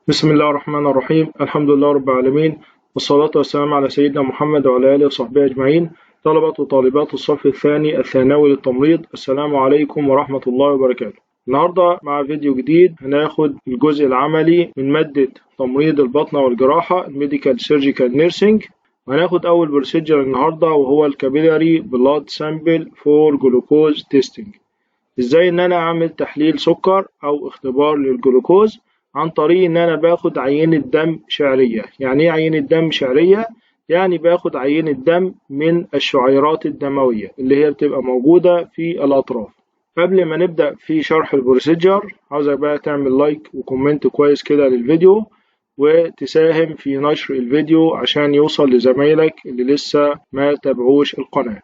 بسم الله الرحمن الرحيم. الحمد لله رب العالمين، والصلاة والسلام على سيدنا محمد وعلى آله وصحبه أجمعين. طلبة وطالبات الصف الثاني الثانوي للتمريض، السلام عليكم ورحمة الله وبركاته. النهاردة مع فيديو جديد هناخد الجزء العملي من مادة تمريض الباطنة والجراحة ال medical surgical nursing، وهناخد أول procedure النهاردة وهو ال capillary blood sample for glucose testing. ازاي ان انا اعمل تحليل سكر او اختبار للجلوكوز عن طريق ان انا باخد عينة دم شعرية. يعني ايه عينة دم شعرية؟ يعني باخد عينة دم من الشعيرات الدموية اللي هي بتبقى موجودة في الاطراف. قبل ما نبدأ في شرح ال procedure عاوزك بقى تعمل like و comment كويس كده للفيديو، وتساهم في نشر الفيديو عشان يوصل لزمايلك اللي لسه ما تابعوش القناة.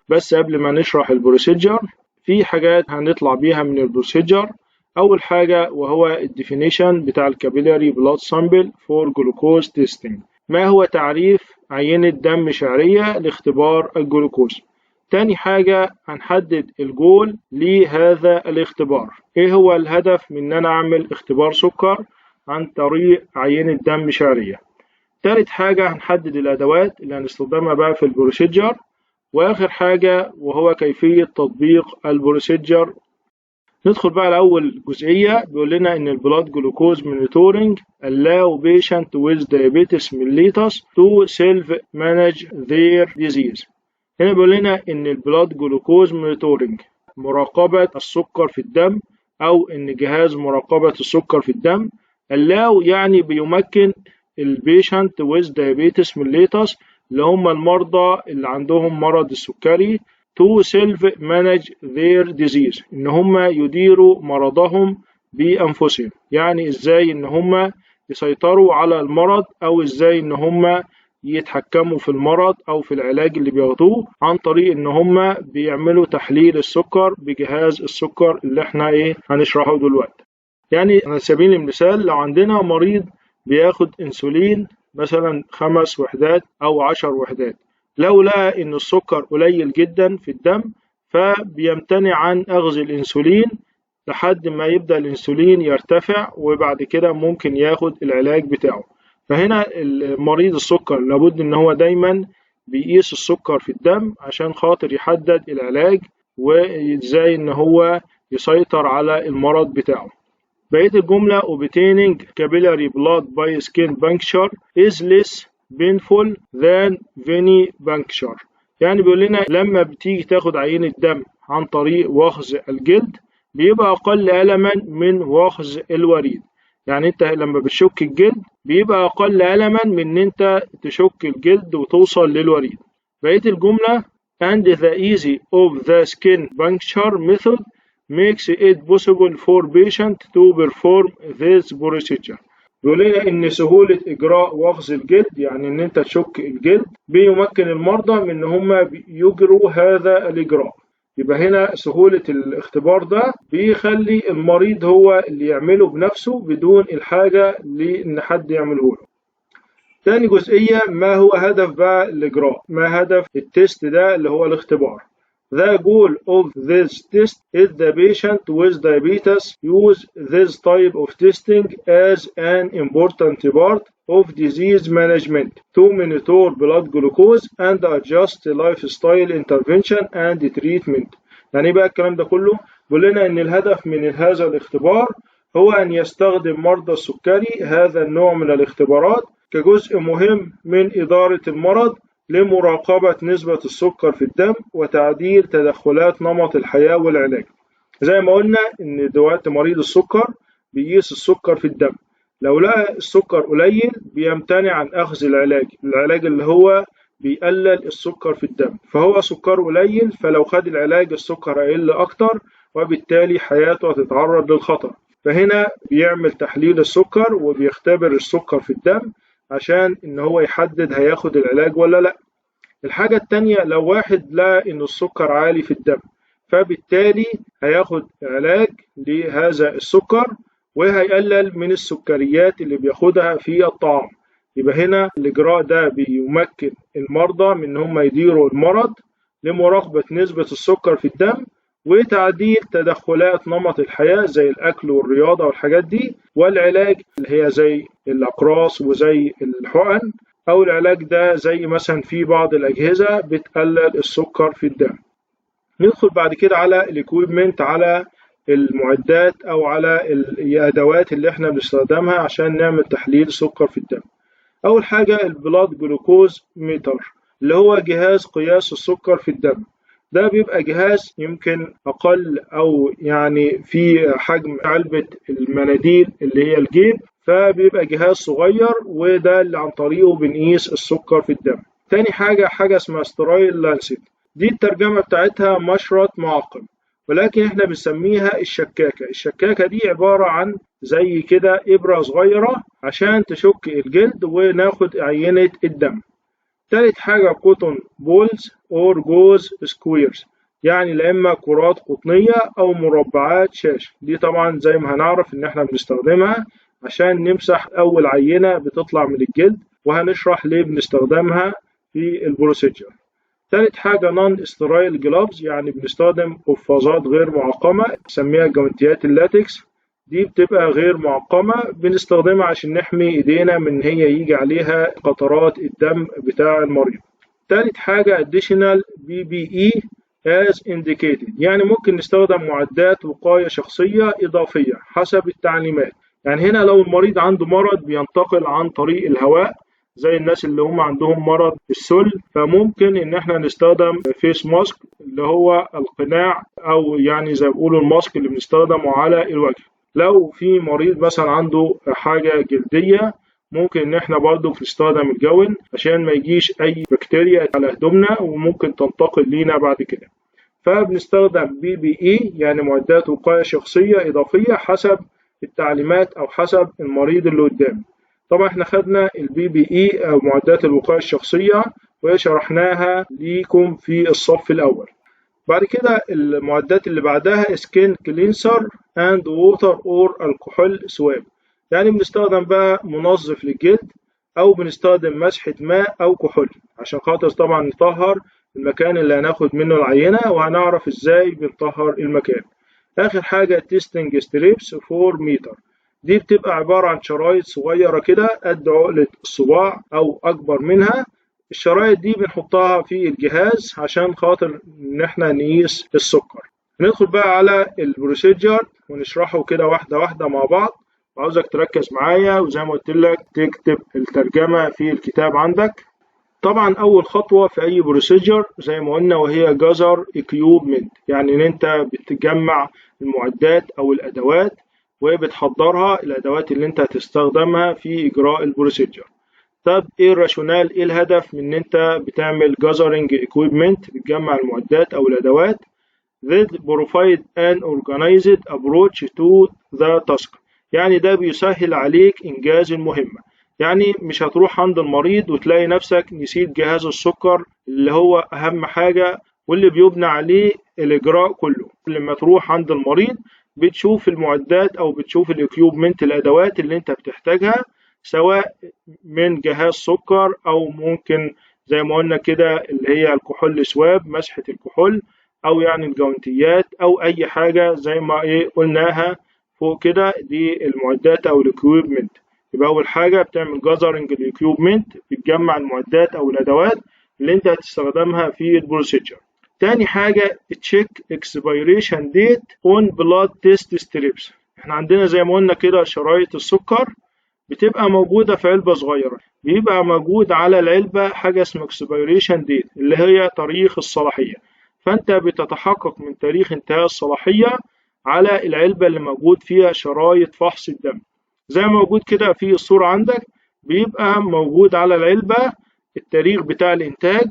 بس قبل ما نشرح ال procedure في حاجات هنطلع بيها من ال procedure. أول حاجة وهو ال definition بتاع ال capillary blood sample for glucose testing. ما هو تعريف عينة دم شعرية لاختبار الجلوكوز؟ تاني حاجة هنحدد الجول لهذا الاختبار. ايه هو الهدف من ان انا اعمل اختبار سكر عن طريق عينة دم شعرية؟ تالت حاجة هنحدد الأدوات اللي هنستخدمها بقى في ال procedure. وآخر حاجة وهو كيفية تطبيق ال procedure. ندخل بقى لأول جزئية، بيقول لنا إن ال blood glucose monitoring allow patient with diabetes mellitus to self manage their disease. هنا بيقول لنا إن ال blood glucose monitoring مراقبة السكر في الدم، أو إن جهاز مراقبة السكر في الدم allow يعني بيمكن ال patient with diabetes mellitus اللي هم المرضى اللي عندهم مرض السكري to self manage their disease، ان هم يديروا مرضهم بأنفسهم. يعني ازاي ان هم يسيطروا على المرض، او ازاي ان هم يتحكموا في المرض او في العلاج اللي بياخدوه عن طريق ان هم بيعملوا تحليل السكر بجهاز السكر اللي احنا هنشرحه دلوقتي. يعني على سبيل المثال لو عندنا مريض بياخد انسولين مثلا 5 وحدات او 10 وحدات، لو لقى ان السكر قليل جدا في الدم فبيمتنع عن اخذ الانسولين لحد ما يبدأ الانسولين يرتفع، وبعد كده ممكن ياخد العلاج بتاعه. فهنا المريض السكر لابد ان هو دايما بيقيس السكر في الدم عشان خاطر يحدد العلاج وازاي ان هو يسيطر على المرض بتاعه. بقية الجملة obtaining capillary blood by skin puncture is less painful than venipuncture. يعني بيقول لنا لما بتيجي تاخد عينة دم عن طريق وخز الجلد بيبقى أقل ألما من وخز الوريد. يعني انت لما بتشك الجلد بيبقى أقل ألما من ان انت تشك الجلد وتوصل للوريد. بقية الجملة and the easy of the skin puncture method makes it possible for patient to perform this procedure. بيقول لنا ان سهولة اجراء وخز الجلد، يعني ان انت تشك الجلد، بيمكن المرضى من ان هم يجروا هذا الاجراء. يبقى هنا سهولة الاختبار ده بيخلي المريض هو اللي يعمله بنفسه بدون الحاجة لان حد يعمله له. تاني جزئية، ما هو هدف بقى الاجراء؟ ما هدف ال test ده اللي هو الاختبار؟ The goal of this test is the patient with diabetes use this type of testing as an important part of disease management to monitor blood glucose and adjust lifestyle intervention and treatment. يعني ايه بقى الكلام ده كله؟ بيقول لنا ان الهدف من هذا الاختبار هو ان يستخدم مرضى السكري هذا النوع من الاختبارات كجزء مهم من إدارة المرض لمراقبة نسبة السكر في الدم وتعديل تدخلات نمط الحياة والعلاج. زي ما قلنا إن دلوقتي مريض السكر بيقيس السكر في الدم، لو لقى السكر قليل بيمتنع عن أخذ العلاج، العلاج اللي هو بيقلل السكر في الدم، فهو سكره قليل، فلو خد العلاج السكر هيقل أكتر وبالتالي حياته هتتعرض للخطر. فهنا بيعمل تحليل السكر وبيختبر السكر في الدم عشان ان هو يحدد هياخد العلاج ولا لا. الحاجة التانية، لو واحد لقى ان السكر عالي في الدم فبالتالي هياخد علاج لهذا السكر وهيقلل من السكريات اللي بياخدها في الطعام. يبقى هنا الإجراء ده بيمكن المرضى من ان هم يديروا المرض لمراقبة نسبة السكر في الدم وتعديل تدخلات نمط الحياة زي الأكل والرياضة والحاجات دي. والعلاج اللي هي زي الأقراص وزي الحقن، أو العلاج ده زي مثلا في بعض الأجهزة بتقلل السكر في الدم. ندخل بعد كده على ال equipment، على المعدات أو على الأدوات اللي احنا بنستخدمها عشان نعمل تحليل سكر في الدم. أول حاجة ال blood glucose meter اللي هو جهاز قياس السكر في الدم. ده بيبقى جهاز يمكن أقل أو يعني في حجم علبة المناديل اللي هي الجيب، فبيبقى جهاز صغير، وده اللي عن طريقه بنقيس السكر في الدم. تاني حاجة اسمها sterile lancet، دي الترجمة بتاعتها مشرط معقم، ولكن احنا بنسميها الشكاكة. الشكاكة دي عبارة عن زي كده إبرة صغيرة عشان تشك الجلد وناخد عينة الدم. تالت حاجة cotton balls or gauze squares، يعني لا إما كرات قطنية أو مربعات شاش. دي طبعا زي ما هنعرف إن احنا بنستخدمها عشان نمسح أول عينة بتطلع من الجلد، وهنشرح ليه بنستخدمها في ال procedure. تالت حاجة non sterile gloves، يعني بنستخدم قفازات غير معقمة، نسميها جوانتيات اللاتكس، دي بتبقى غير معقمة، بنستخدمها عشان نحمي ايدينا من هي يجي عليها قطرات الدم بتاع المريض. تالت حاجة additional PPE as indicated، يعني ممكن نستخدم معدات وقاية شخصية إضافية حسب التعليمات. يعني هنا لو المريض عنده مرض بينتقل عن طريق الهواء زي الناس اللي هم عندهم مرض السل، فممكن ان احنا نستخدم face mask اللي هو القناع، او يعني زي ما بيقولوا ال mask اللي بنستخدمه على الوجه. لو في مريض مثلا عنده حاجة جلدية ممكن ان احنا برضو نستخدم ال gown عشان ما يجيش اي بكتيريا على هدومنا وممكن تنتقل لينا بعد كده. فبنستخدم PPE يعني معدات وقاية شخصية إضافية حسب التعليمات او حسب المريض اللي قدامي. طبعا احنا خدنا ال PPE او معدات الوقاية الشخصية وشرحناها ليكم في الصف الاول. بعد كده المعدات اللي بعدها skin cleanser and water or alcohol swab، يعني بنستخدم بقى منظف للجلد او بنستخدم مسحة ماء او كحول عشان خاطر طبعا نطهر المكان اللي هناخد منه العينة، وهنعرف ازاي بنطهر المكان. اخر حاجة testing strips 4 متر، دي بتبقى عبارة عن شرايط صغيرة كده قد عقلة الصباع او اكبر منها. الشرايط دي بنحطها في الجهاز عشان خاطر ان احنا نقيس السكر. ندخل بقى على ال procedure ونشرحه كده واحدة واحدة مع بعض. عاوزك تركز معايا وزي ما قلت لك تكتب الترجمة في الكتاب عندك. طبعا اول خطوة في اي procedure زي ما قلنا وهي gather equipment، يعني ان انت بتجمع المعدات او الادوات وبتحضرها، الادوات اللي انت هتستخدمها في اجراء ال procedure. طب ايه ال rationale، ايه الهدف من ان انت بتعمل gathering equipment، بتجمع المعدات او الادوات؟ This provide an organized approach to the task، يعني ده بيسهل عليك انجاز المهمة. يعني مش هتروح عند المريض وتلاقي نفسك نسيت جهاز السكر اللي هو اهم حاجة واللي بيبنى عليه الاجراء كله. لما تروح عند المريض بتشوف المعدات او بتشوف ال equipment، الادوات اللي انت بتحتاجها، سواء من جهاز سكر او ممكن زي ما قلنا كده اللي هي الكحول swab، مسحة الكحول، او يعني الجوانتيات او اي حاجة زي ما ايه قلناها فوق كده، دي المعدات او ال equipment. يبقى اول حاجة بتعمل gathering ال equipment، بتجمع المعدات او الادوات اللي انت هتستخدمها في ال procedure. تاني حاجة check expiration date on blood test strips. احنا عندنا زي ما قلنا كده شرايط السكر بتبقى موجودة في علبة صغيرة، بيبقى موجود على العلبة حاجة اسمها expiration date اللي هي تاريخ الصلاحية، فانت بتتحقق من تاريخ انتهاء الصلاحية على العلبة اللي موجود فيها شرايط فحص الدم. زي ما موجود كده في الصورة عندك، بيبقى موجود على العلبة التاريخ بتاع الإنتاج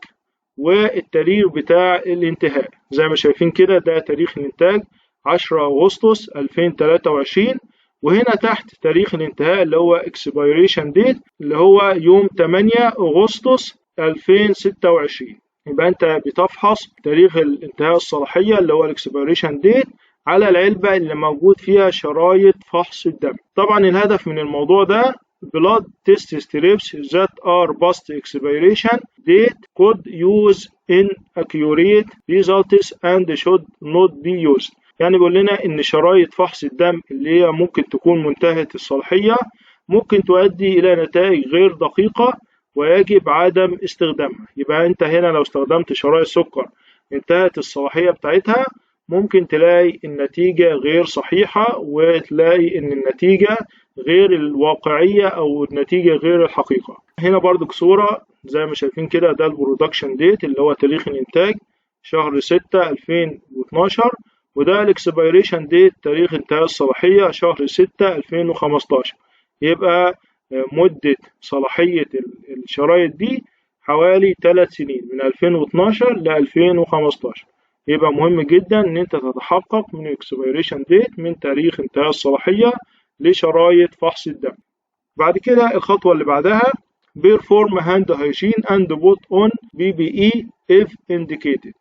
والتاريخ بتاع الانتهاء. زي ما شايفين كده ده تاريخ الإنتاج 10 أغسطس 2023، وهنا تحت تاريخ الانتهاء اللي هو expiration date اللي هو يوم 8 أغسطس 2026. يبقى أنت بتفحص تاريخ الانتهاء الصلاحية اللي هو expiration date على العلبة اللي موجود فيها شرايط فحص الدم. طبعا الهدف من الموضوع ده blood test strips that are past expiration date could use inaccurate results and should not be used. يعني بيقول لنا إن شرايط فحص الدم اللي هي ممكن تكون منتهية الصلاحية ممكن تؤدي إلى نتائج غير دقيقة ويجب عدم استخدامها. يبقى أنت هنا لو استخدمت شرايط سكر انتهت الصلاحية بتاعتها ممكن تلاقي النتيجة غير صحيحة، وتلاقي إن النتيجة غير الواقعية أو النتيجة غير الحقيقة. هنا برضك صورة زي ما شايفين كده، ده ال production date اللي هو تاريخ الإنتاج شهر 6 2012، وده ال expiration date تاريخ انتهاء الصلاحية شهر 6 2015. يبقى مدة صلاحية الشرايط دي حوالي 3 سنين من 2012 ل 2015. يبقى مهم جدا ان انت تتحقق من ال expiration date من تاريخ انتهاء الصلاحية لشرايط فحص الدم. بعد كده الخطوة اللي بعدها perform hand hygiene and put on PPE if indicated.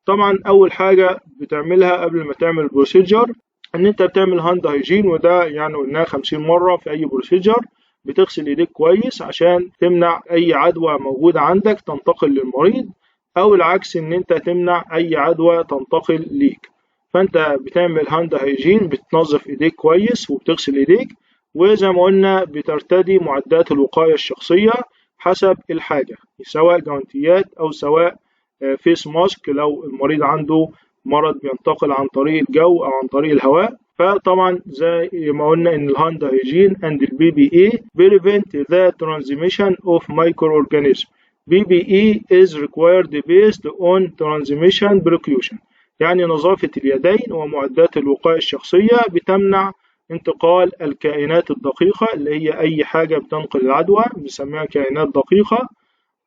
طبعا اول حاجة بتعملها قبل ما تعمل procedure ان انت بتعمل hand hygiene، وده يعني قلناها 50 مرة في اي procedure. بتغسل ايديك كويس عشان تمنع اي عدوى موجودة عندك تنتقل للمريض، او العكس ان انت تمنع اي عدوى تنتقل ليك. فانت بتعمل hand hygiene، بتنظف ايديك كويس وبتغسل ايديك، وزي ما قلنا بترتدي معدات الوقاية الشخصية حسب الحاجة، سواء جوانتيات او سواء face mask لو المريض عنده مرض بينتقل عن طريق الجو او عن طريق الهواء. فطبعا زي ما قلنا ان ال hand hygiene and ال PPE prevent the transmission of microorganisms. PPE is required based on transmission precaution. يعني نظافة اليدين ومعدات الوقاية الشخصية بتمنع انتقال الكائنات الدقيقة اللي هي أي حاجة بتنقل العدوى بنسميها كائنات دقيقة.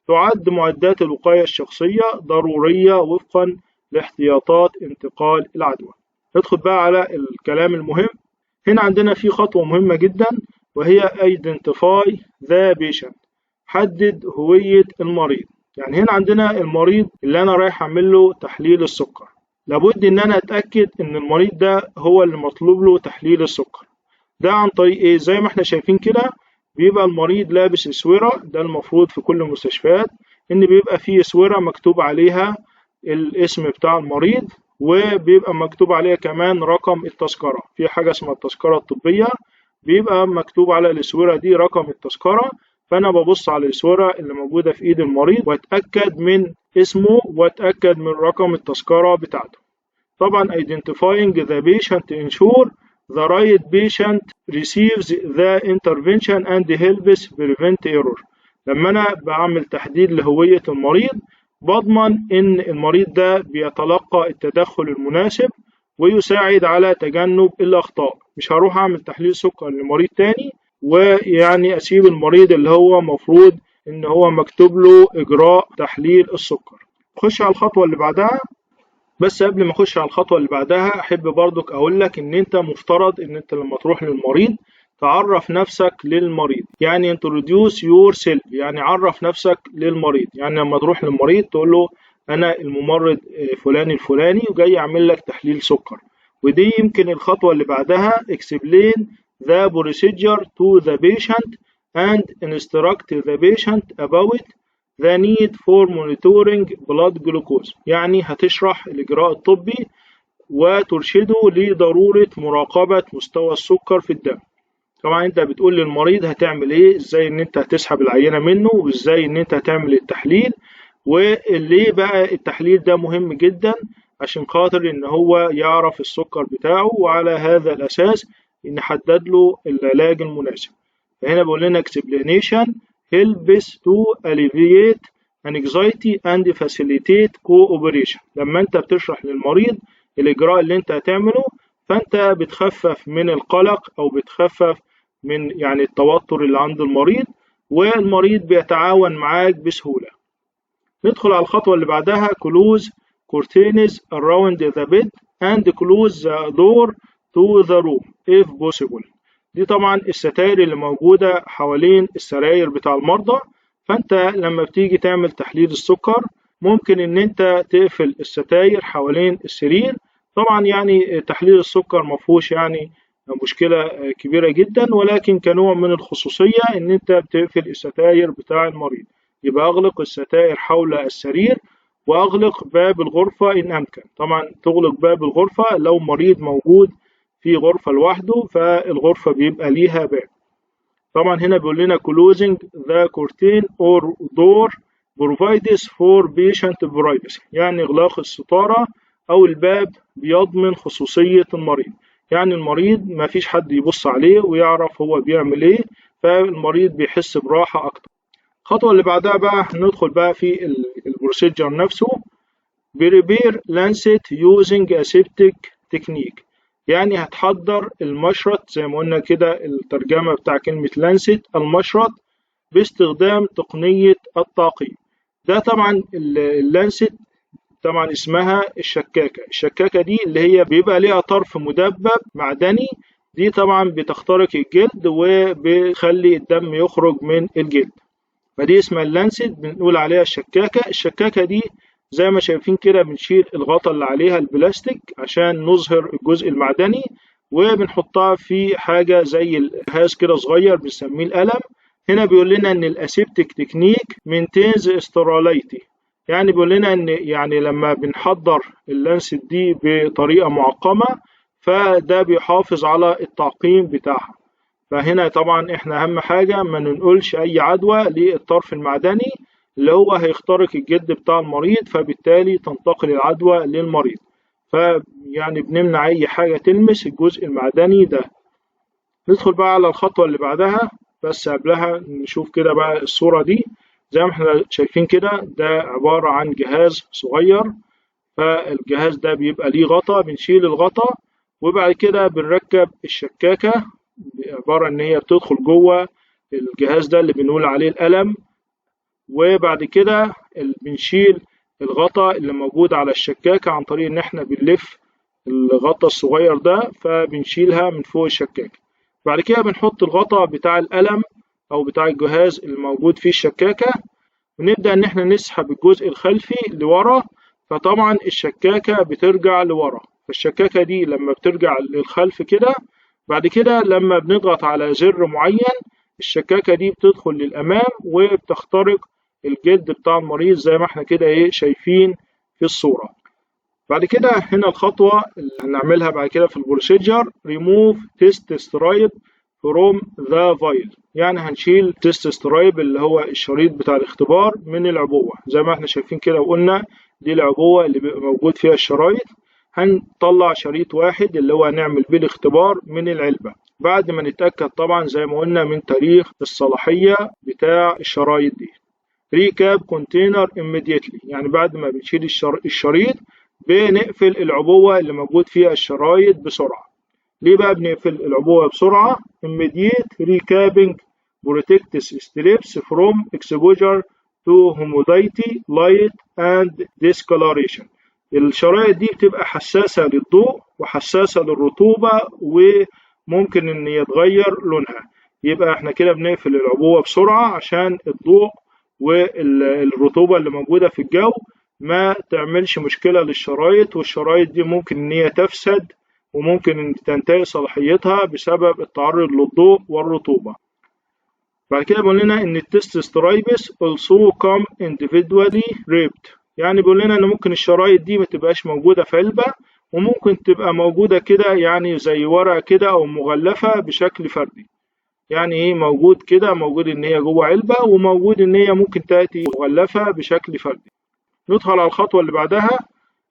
تعد معدات الوقاية الشخصية ضرورية وفقا لاحتياطات انتقال العدوى. ندخل بقى على الكلام المهم. هنا عندنا في خطوة مهمة جدا وهي identify the patient، حدد هوية المريض. يعني هنا عندنا المريض اللي أنا رايح أعمل له تحليل السكر، لابد إن أنا أتأكد إن المريض ده هو اللي مطلوب له تحليل السكر. ده عن طريق إيه؟ زي ما إحنا شايفين كده بيبقى المريض لابس اسورة، ده المفروض في كل المستشفيات إن بيبقى فيه اسورة مكتوب عليها الاسم بتاع المريض، وبيبقى مكتوب عليها كمان رقم التذكرة. في حاجة اسمها التذكرة الطبية، بيبقى مكتوب على الاسورة دي رقم التذكرة. فأنا ببص على الاسورة اللي موجودة في إيد المريض وأتأكد من اسمه وأتأكد من رقم التذكرة بتاعته. طبعا identifying the patient ensure the right patient receives the intervention and helps prevent error. لما أنا بعمل تحديد لهوية المريض بضمن إن المريض ده بيتلقى التدخل المناسب ويساعد على تجنب الأخطاء. مش هروح أعمل تحليل سكر لمريض تاني ويعني أسيب المريض اللي هو مفروض إن هو مكتوب له إجراء تحليل السكر. خش على الخطوة اللي بعدها. بس قبل ما أخش على الخطوة اللي بعدها أحب برضك أقول لك إن أنت مفترض إن أنت لما تروح للمريض تعرف نفسك للمريض، يعني introduce yourself، يعني عرف نفسك للمريض. يعني لما تروح للمريض تقول له أنا الممرض فلان الفلاني وجاي أعمل لك تحليل سكر. ودي يمكن الخطوة اللي بعدها explain the procedure to the patient and instruct the patient about the need for monitoring blood glucose. يعني هتشرح الإجراء الطبي وترشده لضرورة مراقبة مستوى السكر في الدم. طبعا انت بتقول للمريض هتعمل ايه، ازاي ان انت هتسحب العينة منه، وازاي ان انت هتعمل التحليل، وليه بقى التحليل ده مهم جدا عشان خاطر ان هو يعرف السكر بتاعه، وعلى هذا الاساس نحدد له العلاج المناسب. فهنا بيقول لنا explanation helps to alleviate anxiety and facilitate cooperation. لما انت بتشرح للمريض الاجراء اللي انت هتعمله فانت بتخفف من القلق او بتخفف من يعني التوتر اللي عند المريض، والمريض بيتعاون معاك بسهولة. ندخل على الخطوة اللي بعدها close curtains around the bed and close the door to the room if possible. دي طبعا الستائر اللي موجودة حوالين السراير بتاع المرضى. فانت لما بتيجي تعمل تحليل السكر ممكن ان انت تقفل الستاير حوالين السرير. طبعا يعني تحليل السكر مفهوش يعني مشكلة كبيرة جدا، ولكن كنوع من الخصوصية ان انت بتقفل الستاير بتاع المريض. يبقى اغلق الستائر حول السرير وأغلق باب الغرفة إن أمكن. طبعا تغلق باب الغرفة لو مريض موجود في غرفة لوحده، فالغرفة بيبقى ليها باب. طبعا هنا بيقول لنا closing the curtain or door provides for patient privacy، يعني إغلاق الستارة أو الباب بيضمن خصوصية المريض، يعني المريض ما فيش حد يبص عليه ويعرف هو بيعمل إيه، فالمريض بيحس براحة أكتر. الخطوة اللي بعدها بقى هندخل بقى في ال procedure نفسه. prepare lancet using aseptic technique، يعني هتحضر المشرط زي ما قلنا كده، الترجمة بتاع كلمة lancet المشرط، باستخدام تقنية التعقيم. ده طبعا ال lancet طبعا اسمها الشكاكة. الشكاكة دي اللي هي بيبقى ليها طرف مدبب معدني، دي طبعا بتخترق الجلد وبتخلي الدم يخرج من الجلد، فدي اسمها ال lancet، بنقول عليها الشكاكة. الشكاكة دي زي ما شايفين كده بنشيل الغطا اللي عليها البلاستيك عشان نظهر الجزء المعدني، وبنحطها في حاجة زي الجهاز كده صغير بنسميه القلم. هنا بيقول لنا ان ال aseptic technique maintains sterility، يعني بيقول لنا ان يعني لما بنحضر ال lancet دي بطريقة معقمة فده بيحافظ على التعقيم بتاعها. فهنا طبعا احنا اهم حاجة ما ننقلش اي عدوى للطرف المعدني اللي هو هيخترق الجلد بتاع المريض، فبالتالي تنتقل العدوى للمريض، فيعني بنمنع اي حاجة تلمس الجزء المعدني ده. ندخل بقى على الخطوة اللي بعدها، بس قبلها نشوف كده بقى الصورة دي. زي ما احنا شايفين كده ده عبارة عن جهاز صغير، فالجهاز ده بيبقى ليه غطا، بنشيل الغطا وبعد كده بنركب الشكاكة، عبارة ان هي بتدخل جوه الجهاز ده اللي بنقول عليه القلم، وبعد كده بنشيل الغطا اللي موجود على الشكاكة عن طريق ان احنا بنلف الغطا الصغير ده، فبنشيلها من فوق الشكاكة. بعد كده بنحط الغطا بتاع القلم او بتاع الجهاز اللي موجود فيه الشكاكة، ونبدأ ان احنا نسحب الجزء الخلفي لورا، فطبعا الشكاكة بترجع لورا. فالشكاكة دي لما بترجع للخلف كده، بعد كده لما بنضغط على زر معين الشكاكة دي بتدخل للأمام وبتخترق الجلد بتاع المريض زي ما احنا كده ايه شايفين في الصورة. بعد كده هنا الخطوة اللي هنعملها بعد كده في البروسيجر، remove test strip from the vial، يعني هنشيل test strip اللي هو الشريط بتاع الاختبار من العبوة زي ما احنا شايفين كده، وقلنا دي العبوة اللي بيبقى موجود فيها الشرايط. هنطلع شريط واحد اللي هو هنعمل بيه الاختبار من العلبة، بعد ما نتأكد طبعا زي ما قلنا من تاريخ الصلاحية بتاع الشرايط دي. recap container immediately، يعني بعد ما بنشيل الشريط بنقفل العبوة اللي موجود فيها الشرايط بسرعة. ليه بقى بنقفل العبوة بسرعة؟ immediate recapping protects strips from exposure to humidity, light and discoloration. الشرايط دي بتبقى حساسة للضوء وحساسة للرطوبة وممكن ان يتغير لونها، يبقى احنا كده بنقفل العبوة بسرعة عشان الضوء والرطوبة اللي موجودة في الجو ما تعملش مشكلة للشرايط، والشرايط دي ممكن ان هي تفسد وممكن ان تنتهي صلاحيتها بسبب التعرض للضوء والرطوبة. بعد كده بيقول لنا ان ال test strips also come individually wrapped، يعني بيقول لنا ان ممكن الشرايط دي ما تبقاش موجودة في علبة، وممكن تبقى موجودة كده يعني زي ورقة كده او مغلفة بشكل فردي. يعني ايه موجود كده؟ موجود ان هي جوه علبة، وموجود ان هي ممكن تأتي مغلفة بشكل فردي. ندخل على الخطوة اللي بعدها،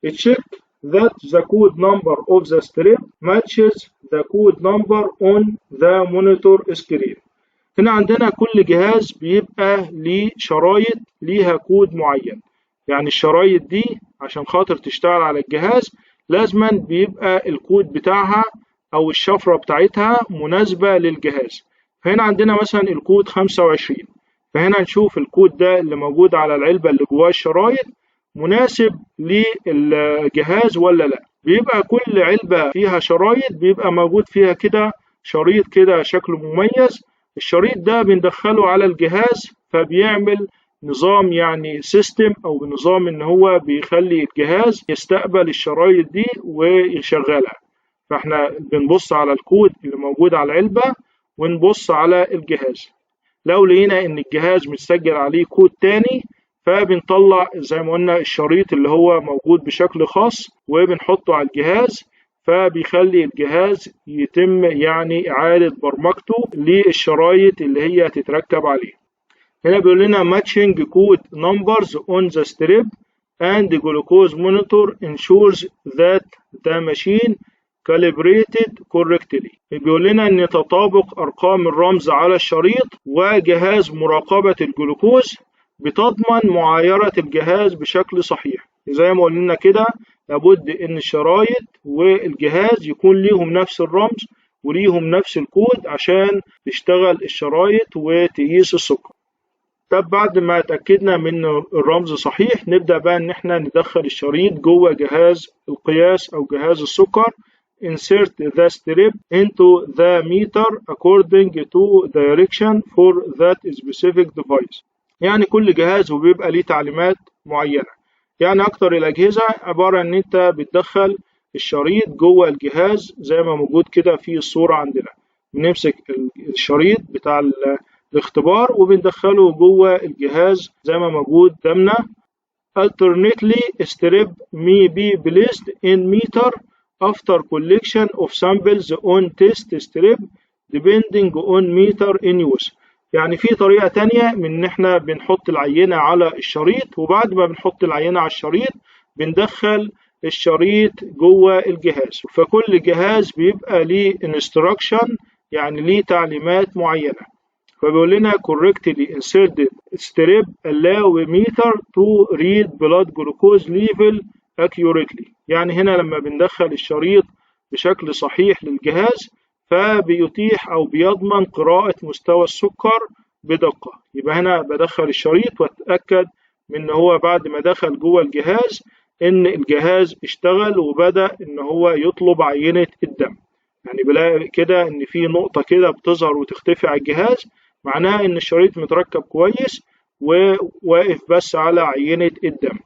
check that the code number of the strip matches the code number on the monitor screen. هنا عندنا كل جهاز بيبقى ليه شرايط ليها كود معين، يعني الشرايط دي عشان خاطر تشتغل على الجهاز لازما بيبقى الكود بتاعها او الشفرة بتاعتها مناسبة للجهاز. فهنا عندنا مثلا الكود 25، فهنا نشوف الكود ده اللي موجود على العلبة اللي جواه الشرايط مناسب للجهاز ولا لا. بيبقى كل علبة فيها شرايط بيبقى موجود فيها كده شريط كده شكله مميز، الشريط ده بندخله على الجهاز فبيعمل نظام يعني system او نظام ان هو بيخلي الجهاز يستقبل الشرايط دي ويشغلها. فاحنا بنبص على الكود اللي موجود على العلبة ونبص على الجهاز، لو لقينا ان الجهاز متسجل عليه كود تاني فبنطلع زي ما قلنا الشريط اللي هو موجود بشكل خاص وبنحطه على الجهاز، فبيخلي الجهاز يتم يعني إعادة برمجته للشرايط اللي هي هتتركب عليه. هنا بيقول لنا matching code numbers on the strip and glucose monitor ensures that the machine calibrated correctly. بيقول لنا ان تطابق ارقام الرمز على الشريط وجهاز مراقبة الجلوكوز بتضمن معايرة الجهاز بشكل صحيح. زي ما قلنا كده لابد ان الشرايط والجهاز يكون ليهم نفس الرمز وليهم نفس الكود عشان تشتغل الشرايط وتقيس السكر. طب بعد ما اتأكدنا من الرمز صحيح نبدأ بقى ان احنا ندخل الشريط جوه جهاز القياس او جهاز السكر. Insert the strip into the meter according to direction for that specific device. يعني كل جهاز وبيبقى ليه تعليمات معينة. يعني أكتر الأجهزة عبارة إن أنت بتدخل الشريط جوه الجهاز زي ما موجود كده في الصورة عندنا. بنمسك الشريط بتاع الاختبار وبندخله جوه الجهاز زي ما موجود قدامنا. Alternately, strip may be placed in meter after collection of samples on test strip depending on meter in use. يعني في طريقة تانية من إن إحنا بنحط العينة على الشريط، وبعد ما بنحط العينة على الشريط بندخل الشريط جوه الجهاز. فكل جهاز بيبقى ليه instruction، يعني ليه تعليمات معينة. فبيقول لنا correctly inserted strip allow meter to read blood glucose level accurately. يعني هنا لما بندخل الشريط بشكل صحيح للجهاز فبيتيح أو بيضمن قراءة مستوى السكر بدقة. يبقى هنا بدخل الشريط وأتأكد من إن هو بعد ما دخل جوه الجهاز إن الجهاز اشتغل وبدأ إن هو يطلب عينة الدم. يعني بلاقي كده إن في نقطة كده بتظهر وتختفي على الجهاز، معناها إن الشريط متركب كويس وواقف بس على عينة الدم.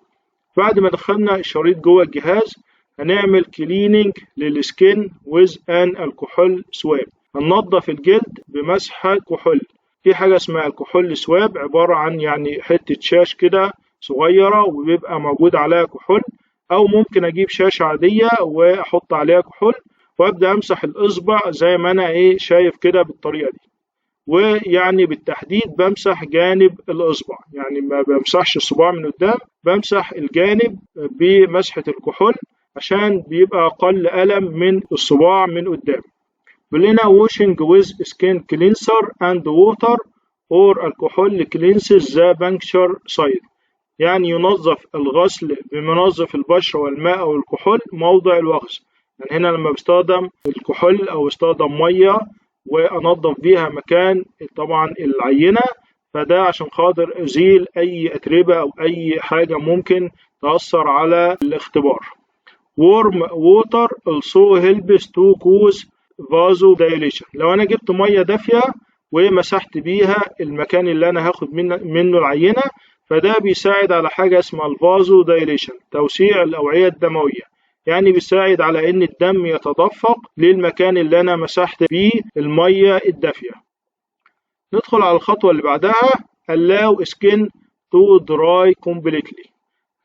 بعد ما دخلنا الشريط جوه الجهاز هنعمل cleaning لل skin with an alcohol swab. هننضف الجلد بمسحة كحول. في حاجة اسمها alcohol swab، عبارة عن يعني حتة شاش كده صغيرة وبيبقى موجود عليها كحول، أو ممكن أجيب شاشة عادية وأحط عليها كحول وأبدأ أمسح الإصبع زي ما أنا شايف كده بالطريقة دي. ويعني بالتحديد بمسح جانب الإصبع، يعني ما بمسحش الصباع من قدام، بمسح الجانب بمسحة الكحول عشان بيبقى أقل ألم من الصباع من قدام. بيقول لنا washing with skin cleanser and water or alcohol cleanses the puncture site. يعني ينظف الغسل بمنظف البشرة والماء أو الكحول موضع الوخز. يعني هنا لما بستخدم الكحول أو استخدم مية وأنظف بيها مكان طبعا العينة، فده عشان خاطر أزيل أي أتربة أو أي حاجة ممكن تأثر على الاختبار. Warm water also helps to cause vasodilation. لو أنا جبت مية دافية ومسحت بيها المكان اللي أنا هاخد منه العينة، فده بيساعد على حاجة اسمها ال vasodilation، توسيع الأوعية الدموية. يعني بيساعد على إن الدم يتدفق للمكان اللي أنا مسحت بيه المية الدافية. ندخل على الخطوة اللي بعدها allow skin to dry completely.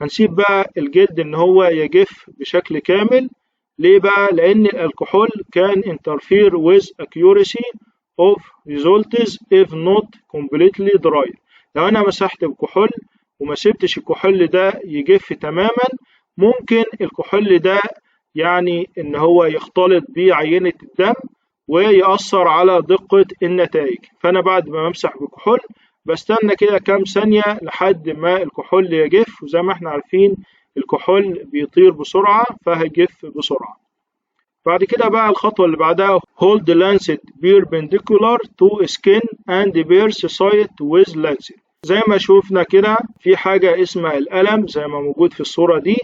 هنسيب بقى الجلد إن هو يجف بشكل كامل. ليه بقى؟ لأن الكحول can interfere with accuracy of results if not completely dry. لو أنا مسحت بكحول وما سبتش الكحول ده يجف تماما، ممكن الكحول ده يعني إن هو يختلط بعينة الدم ويأثر على دقة النتائج. فأنا بعد ما بمسح بكحول بستنى كده كام ثانية لحد ما الكحول يجف، وزي ما احنا عارفين الكحول بيطير بسرعة فهيجف بسرعة. بعد كده بقى الخطوة اللي بعدها hold lancet perpendicular to skin and pierce site with lancet. زي ما شوفنا كده في حاجة اسمها القلم زي ما موجود في الصورة دي.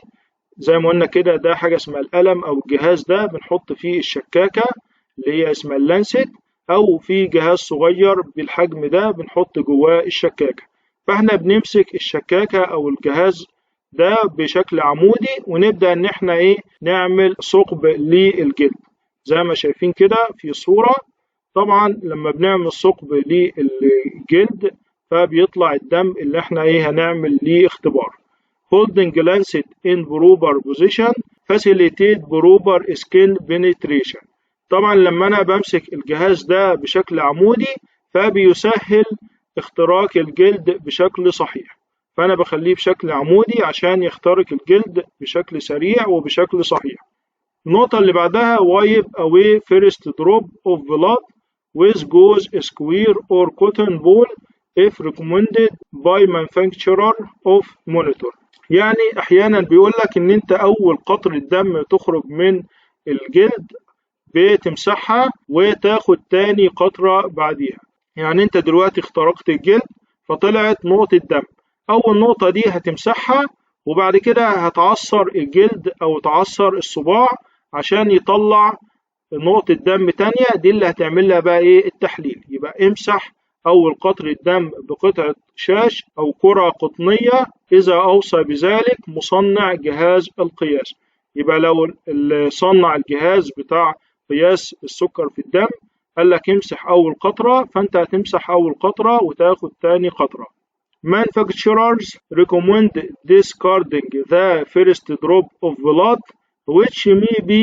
زي ما قلنا كده ده حاجة اسمها القلم أو الجهاز ده بنحط فيه الشكاكة اللي هي اسمها ال lancet، أو في جهاز صغير بالحجم ده بنحط جواه الشكاكة. فاحنا بنمسك الشكاكة أو الجهاز ده بشكل عمودي ونبدأ إن احنا نعمل ثقب للجلد زي ما شايفين كده في صورة. طبعا لما بنعمل ثقب للجلد فبيطلع الدم اللي احنا ايه هنعمل ليه اختبار. Holding lancet in proper position facilitate proper skin penetration. طبعا لما انا بمسك الجهاز ده بشكل عمودي فبيسهل اختراق الجلد بشكل صحيح، فانا بخليه بشكل عمودي عشان يخترق الجلد بشكل سريع وبشكل صحيح. النقطة اللي بعدها wipe away first drop of blood with gauze square or cotton ball if recommended by manufacturer of monitor. يعني احيانا بيقول لك ان انت اول قطرة دم تخرج من الجلد بتمسحها وتاخد تاني قطرة بعديها. يعني انت دلوقتي اخترقت الجلد فطلعت نقطة دم، اول نقطة دي هتمسحها وبعد كده هتعصر الجلد او تعصر الصباع عشان يطلع نقطة دم تانية، دي اللي هتعمل لها بقى ايه التحليل. يبقى امسح اول قطرة دم بقطعة شاش او كرة قطنية اذا اوصى بذلك مصنع جهاز القياس. يبقى لو اللي صنع الجهاز بتاع قياس السكر في الدم قال لك امسح اول قطرة، فانت هتمسح اول قطرة وتاخد تاني قطرة. Manufacturers recommend discarding the first drop of blood which may be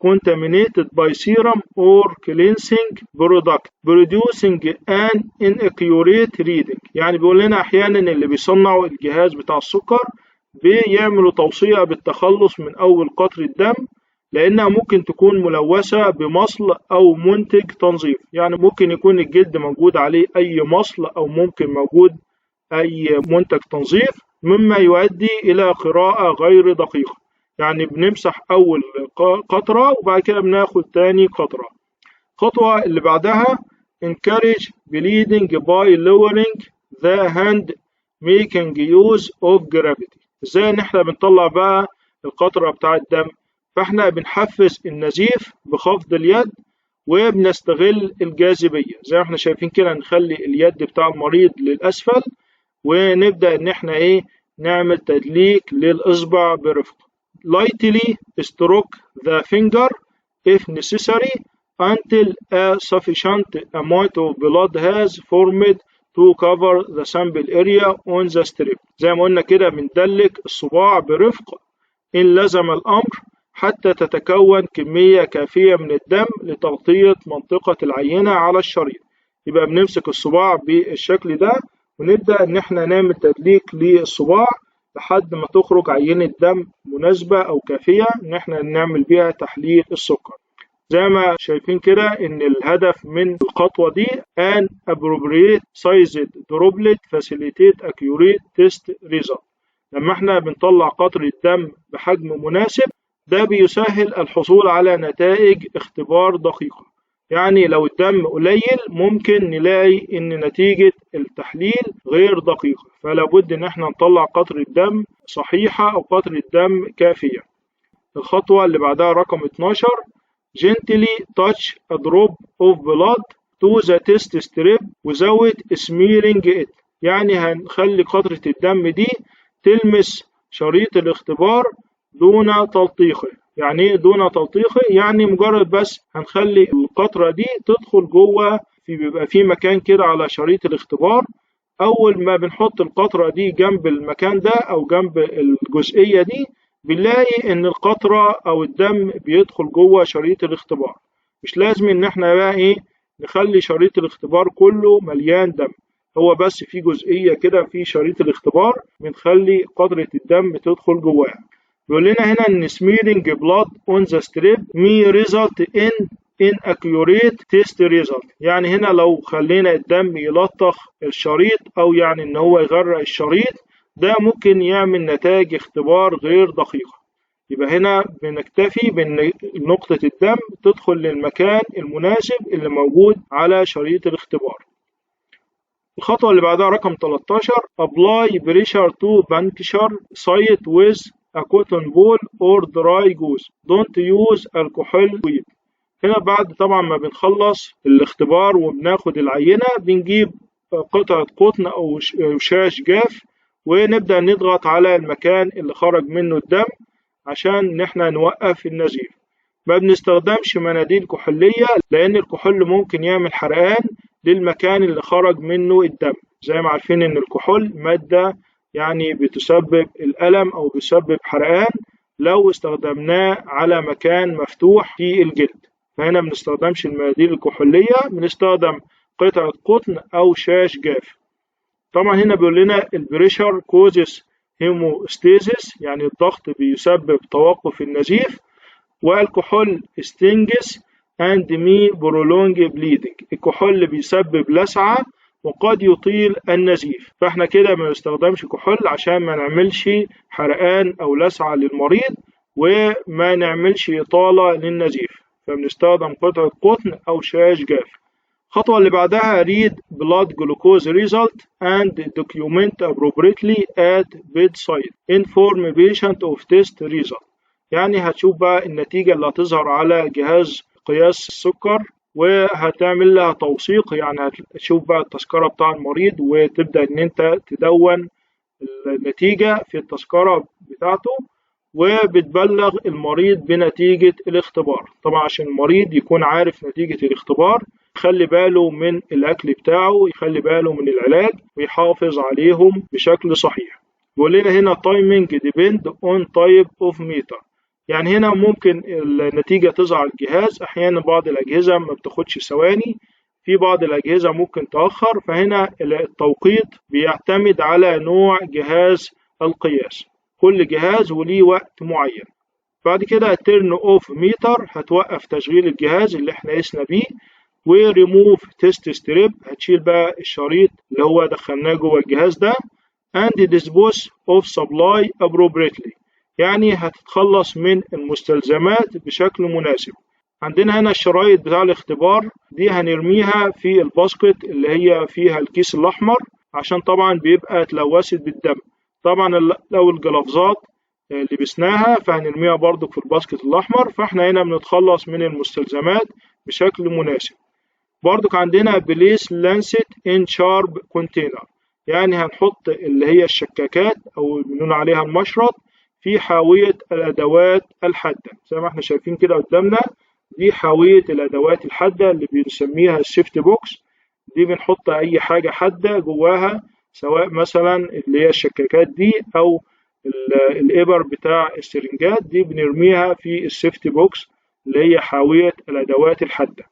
contaminated by serum or cleansing product producing an inaccurate reading. يعني بيقول لنا احيانا اللي بيصنعوا الجهاز بتاع السكر بيعملوا توصية بالتخلص من اول قطرة دم لانها ممكن تكون ملوثة بمصل او منتج تنظيف. يعني ممكن يكون الجلد موجود عليه اي مصل او ممكن موجود اي منتج تنظيف، مما يؤدي الى قراءة غير دقيقة. يعني بنمسح اول قطرة وبعد كده بناخد تاني قطرة. الخطوة اللي بعدها encourage bleeding by lowering the hand making use of gravity. ازاي ان احنا بنطلع بقى القطرة بتاع الدم؟ فاحنا بنحفز النزيف بخفض اليد وبنستغل الجاذبية. زي ما احنا شايفين كده نخلي اليد بتاع المريض للأسفل ونبدأ ان احنا ايه نعمل تدليك للإصبع برفق. Lightly stroke the finger if necessary until a sufficient amount of blood has formed to cover the sample area on the strip. زي ما قلنا كده بندلك الصباع برفق إن لزم الأمر حتى تتكون كمية كافية من الدم لتغطية منطقة العينة على الشريط. يبقى بنمسك الصباع بالشكل ده ونبدأ إن احنا نعمل تدليك للصباع لحد ما تخرج عينة دم مناسبة أو كافية إن احنا نعمل بيها تحليل السكر. زي ما شايفين كده إن الهدف من الخطوة دي an appropriate sized droplet facilitate accurate test result. لما احنا بنطلع قطرة دم بحجم مناسب ده بيسهل الحصول على نتائج اختبار دقيقة. يعني لو الدم قليل ممكن نلاقي إن نتيجة التحليل غير دقيقة، فلا بد إن احنا نطلع قطرة دم صحيحة أو قطرة دم كافية. الخطوة اللي بعدها رقم 12 gently touch a drop of blood to the test strip without smearing it. يعني هنخلي قطرة الدم دي تلمس شريط الاختبار دون تلطيخه. يعني ايه دون تلطيخه؟ يعني مجرد بس هنخلي القطرة دي تدخل جوه، في بيبقى في مكان كده على شريط الاختبار، اول ما بنحط القطرة دي جنب المكان ده او جنب الجزئية دي بنلاقي ان القطرة او الدم بيدخل جوه شريط الاختبار. مش لازم ان احنا بقى ايه نخلي شريط الاختبار كله مليان دم، هو بس في جزئية كده في شريط الاختبار بنخلي قطرة الدم تدخل جواها. بيقول لنا هنا ان smearing blood on the strip may result in inaccurate test result. يعني هنا لو خلينا الدم يلطخ الشريط او يعني ان هو يغرق الشريط ده ممكن يعمل نتائج اختبار غير دقيقة. يبقى هنا بنكتفي بان نقطة الدم تدخل للمكان المناسب اللي موجود على شريط الاختبار. الخطوة اللي بعدها رقم 13 apply pressure to puncture site with a cotton ball or dry gauze. Don't use alcohol wipe. هنا بعد طبعا ما بنخلص الاختبار وبناخد العينة بنجيب قطعة قطن أو شاش جاف ونبدأ نضغط على المكان اللي خرج منه الدم عشان إن احنا نوقف النزيف. ما بنستخدمش مناديل كحولية لأن الكحول ممكن يعمل حرقان للمكان اللي خرج منه الدم. زي ما عارفين ان الكحول مادة يعني بتسبب الألم او بتسبب حرقان لو استخدمناه على مكان مفتوح في الجلد، فهنا ما بنستخدمش المناديل الكحولية، بنستخدم قطعة قطن او شاش جاف. طبعا هنا بيقول لنا ال pressure causes hemostasis، يعني الضغط بيسبب توقف النزيف، والكحول stings and may prolong bleeding، الكحول بيسبب لسعة وقد يطيل النزيف. فاحنا كده ما نستخدمش كحول عشان ما نعملش حرقان او لسعة للمريض وما نعملش إطالة للنزيف، فبنستخدم قطعة قطن او شاش جاف. الخطوة اللي بعدها read blood glucose result and document appropriately at bedside, inform patient of test result. يعني هتشوف بقى النتيجة اللي هتظهر على جهاز قياس السكر وهتعمل لها توثيق، يعني هتشوف بقى التذكرة بتاع المريض وتبدأ ان انت تدون النتيجة في التذكرة بتاعته، وبتبلغ المريض بنتيجة الاختبار. طبعا عشان المريض يكون عارف نتيجة الاختبار يخلي باله من الأكل بتاعه، يخلي باله من العلاج، ويحافظ عليهم بشكل صحيح. بيقول لنا هنا timing depend on type of meter، يعني هنا ممكن النتيجة تظهر على الجهاز، أحيانا بعض الأجهزة ما بتاخدش ثواني، في بعض الأجهزة ممكن تأخر، فهنا التوقيت بيعتمد على نوع جهاز القياس، كل جهاز وليه وقت معين. بعد كده turn off meter، هتوقف تشغيل الجهاز اللي احنا قسنا بيه، وريموف تيست ستريب، هتشيل بقى الشريط اللي هو دخلناه جوه الجهاز ده، and dispose of supply appropriately، يعني هتتخلص من المستلزمات بشكل مناسب. عندنا هنا الشرايط بتاع الاختبار دي هنرميها في ال basket اللي هي فيها الكيس الأحمر، عشان طبعا بيبقى اتلوثت بالدم. طبعا لو ال gloves ات لبسناها فهنرميها برضو في ال basket الأحمر، فاحنا هنا بنتخلص من المستلزمات بشكل مناسب. برضو عندنا place lancet in sharp container، يعني هنحط اللي هي الشكاكات أو بنقول عليها المشرط في حاوية الأدوات الحادة، زي ما احنا شايفين كده قدامنا دي حاوية الأدوات الحادة اللي بنسميها ال safety box، دي بنحط أي حاجة حادة جواها، سواء مثلا اللي هي الشكاكات دي أو الإبر بتاع السرنجات دي بنرميها في ال safety box اللي هي حاوية الأدوات الحادة.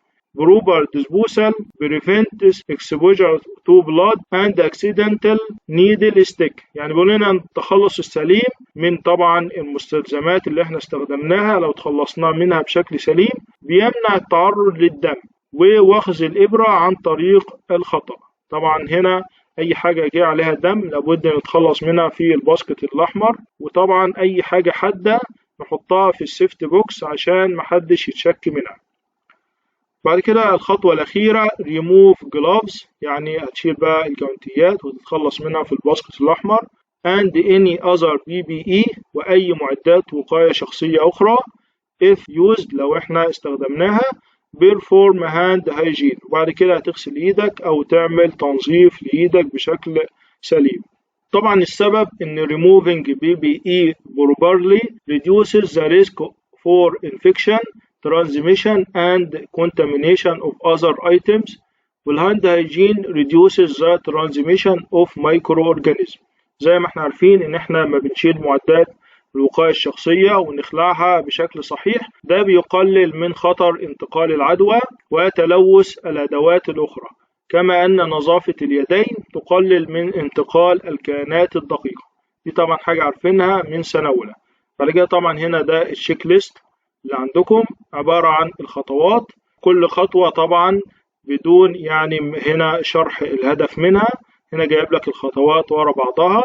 Proper disposal prevents exposure to blood and accidental needle stick، يعني بيقول لنا التخلص السليم من طبعا المستلزمات اللي احنا استخدمناها لو تخلصنا منها بشكل سليم بيمنع التعرض للدم ووخز الإبرة عن طريق الخطأ. طبعا هنا أي حاجة جه عليها دم لابد نتخلص منها في ال basket الأحمر، وطبعا أي حاجة حادة نحطها في ال safety box عشان محدش يتشك منها. بعد كده الخطوة الأخيرة remove gloves، يعني هتشيل بقى الجوانتيات وتتخلص منها في ال basket الأحمر، and any other PPE وأي معدات وقاية شخصية أخرى if used لو احنا استخدمناها، perform hand hygiene، وبعد كده هتغسل ايدك أو تعمل تنظيف لإيدك بشكل سليم. طبعا السبب إن removing PPE properly reduces the risk for infection, transmission and contamination of other items، وال hand hygiene reduces the transmission of microorganisms. زي ما احنا عارفين ان احنا ما بنشيل معدات الوقاية الشخصية ونخلعها بشكل صحيح، ده بيقلل من خطر انتقال العدوى وتلوث الأدوات الأخرى، كما أن نظافة اليدين تقلل من انتقال الكائنات الدقيقة. دي طبعا حاجة عارفينها من سنة أولى. بعد كده طبعا هنا ده ال checklist اللي عندكم عبارة عن الخطوات، كل خطوة طبعا بدون يعني هنا شرح الهدف منها، هنا جايب لك الخطوات ورا بعضها.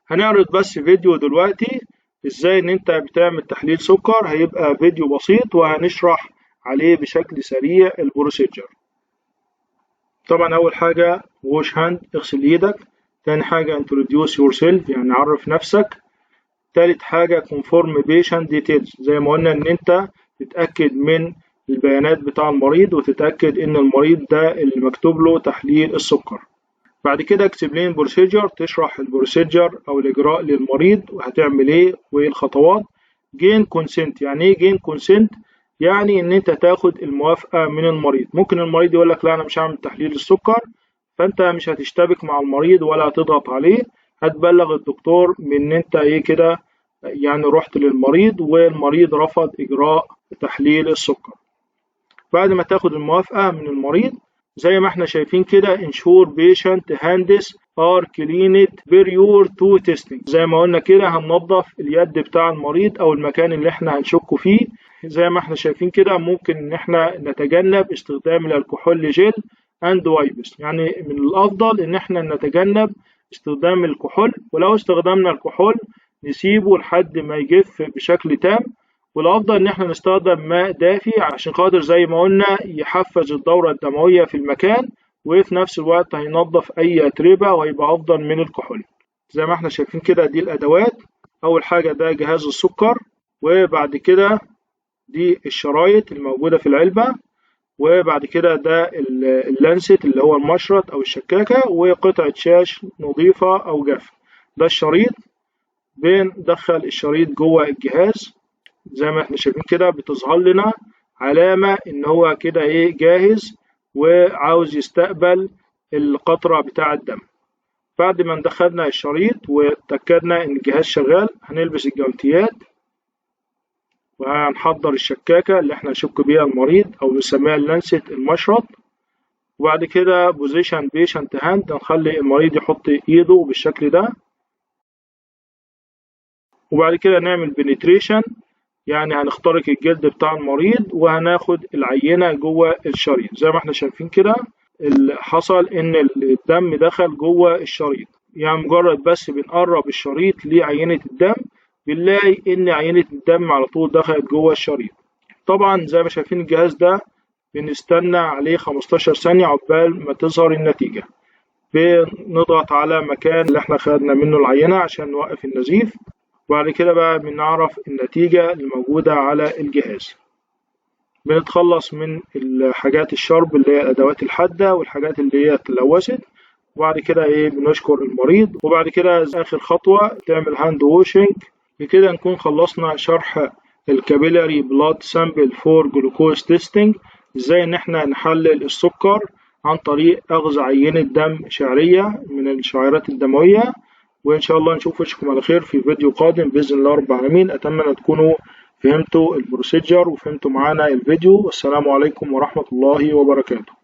هنعرض بس فيديو دلوقتي ازاي ان انت بتعمل تحليل سكر، هيبقى فيديو بسيط وهنشرح عليه بشكل سريع ال procedure. طبعا اول حاجة wash hand، اغسل ايدك. تاني حاجة introduce yourself، يعني عرف نفسك. تالت حاجة confirm patient details، زي ما قلنا ان انت تتأكد من البيانات بتاع المريض وتتأكد ان المريض ده اللي مكتوب له تحليل السكر. بعد كده explain procedure، تشرح ال procedure او الاجراء للمريض وهتعمل ايه وايه الخطوات. gain consent، يعني ايه gain consent؟ يعني ان انت تاخد الموافقة من المريض. ممكن المريض يقول لك لا انا مش هعمل تحليل السكر، فانت مش هتشتبك مع المريض ولا هتضغط عليه، هتبلغ الدكتور من ان انت ايه كده يعني رحت للمريض والمريض رفض اجراء تحليل السكر. بعد ما تاخد الموافقة من المريض زي ما احنا شايفين كده ensure patient hands are cleaned prior to testing، زي ما قلنا كده هننظف اليد بتاع المريض او المكان اللي احنا هنشكه فيه. زي ما احنا شايفين كده ممكن ان احنا نتجنب استخدام ال alcohol gel and wipes، يعني من الافضل ان احنا نتجنب استخدام الكحول، ولو استخدمنا الكحول نسيبه لحد ما يجف بشكل تام، والافضل ان احنا نستخدم ماء دافي عشان خاطر زي ما قلنا يحفز الدورة الدموية في المكان، وفي نفس الوقت هينظف اي اتربة وهيبقى افضل من الكحول. زي ما احنا شايفين كده دي الادوات. اول حاجة ده جهاز السكر، وبعد كده دي الشرايط الموجودة في العلبة، وبعد كده ده ال lancet اللي هو المشرط او الشكاكة، وقطعة شاش نظيفة او جافة. ده الشريط، بندخل الشريط جوه الجهاز زي ما احنا شايفين كده، بتظهر لنا علامة ان هو كده ايه جاهز وعاوز يستقبل القطرة بتاع الدم. بعد ما دخلنا الشريط وتأكدنا ان الجهاز شغال هنلبس الجوانتيات، وهنحضر الشكاكة اللي احنا هنشك بيها المريض او بنسميها ال lancet المشرط. وبعد كده position patient hand، هنخلي المريض يحط ايده بالشكل ده، وبعد كده نعمل penetration، يعني هنخترق الجلد بتاع المريض وهناخد العينة جوه الشريط. زي ما احنا شايفين كده اللي حصل ان الدم دخل جوه الشريط، يعني مجرد بس بنقرب الشريط لعينة الدم بنلاقي ان عينة الدم على طول دخلت جوه الشريط. طبعا زي ما شايفين الجهاز ده بنستنى عليه 15 ثانية عقبال ما تظهر النتيجة. بنضغط على مكان اللي احنا خدنا منه العينة عشان نوقف النزيف، وبعد كده بقى بنعرف النتيجة الموجودة على الجهاز. بنتخلص من الحاجات الشرب اللي هي الأدوات الحادة والحاجات اللي هي اتلوثت، وبعد كده ايه بنشكر المريض، وبعد كده آخر خطوة تعمل hand washing. بكده نكون خلصنا شرح ال capillary blood sample for glucose testing، ازاي ان احنا نحلل السكر عن طريق اخذ عينة دم شعرية من الشعيرات الدموية. وإن شاء الله نشوف وشكم على خير في فيديو قادم بإذن الله رب العالمين. أتمنى تكونوا فهمتوا ال procedure وفهمتوا معانا الفيديو، والسلام عليكم ورحمة الله وبركاته.